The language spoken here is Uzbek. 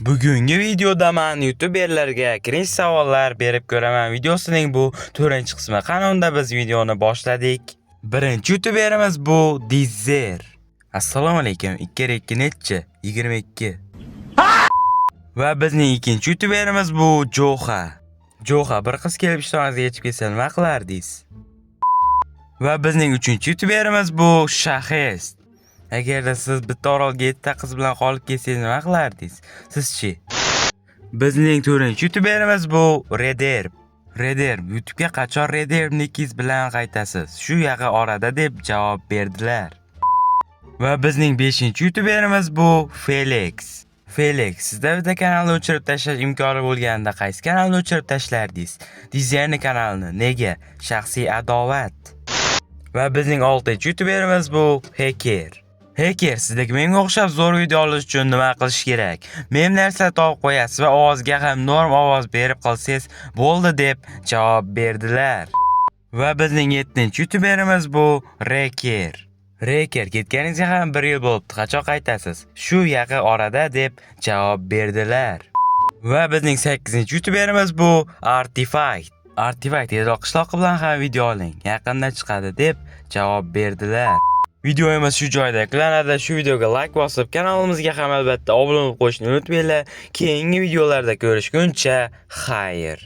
Bugungi videoda men youtuberlarga cringe savollar berib ko'raman videosining bu 4-qismi. Qani unda biz videoni boshladik. Birinchi youtuberimiz bu Dizzer. Assalomu alaykum. 2 2 nechi? 22. Va bizning ikkinchi youtuberimiz bu Jo'xa. Jo'xa, bir qiz kelib ishtonangizga yetib kelsa, nima qilardingiz? Va bizning uchinchi youtuberimiz bu Shahest. Agarda siz bitta orolga yettita qiz bilan qolib ketsangiz, nima qilardingiz? Sizchi? Bizning to'rtinchi youtuberimiz bu Rederb. Rederb, YouTube'ga qachon Rederb nikingiz bilan qaytasiz? Shu yaqin orada, deb javob berdilar. Va bizning beshinchi youtuberimiz bu Felix. Felix, sizda bitta kanalni o'chirib tashlash imkoni bo'lganida, qaysi kanalni o'chirib tashlardingiz? Dizerni kanalini. Nega? Shaxsiy adovat. Va bizning oltinchi youtuberimiz bu Hacker. Hacker, sizdagi menga o'xshab zo'r video olish uchun nima qilish kerak? Men narsa topib qo'yasiz va ovozga ham норм ovoz berib qilsangiz bo'ldi, deb javob berdilar. Va bizning yettinchi youtuberimiz bu Reker. Reker, ketganingizga ham bir yil bo'libdi, qachon qaytasiz? Shu yaqin orada, deb javob berdilar. Va bizning sakkizinchi youtuberimiz bu Artifact. Artifact, tezroq qishloqi bilan ham video oling, yaqinda chiqadi, deb javob berdilar. Videomiz shu joyda yakunlanadi. Shu videoga like bosib, kanalimizga ham albatta obuna bo'lib qo'yishni unutmanglar. Keyingi videolarda ko'rishguncha xayr.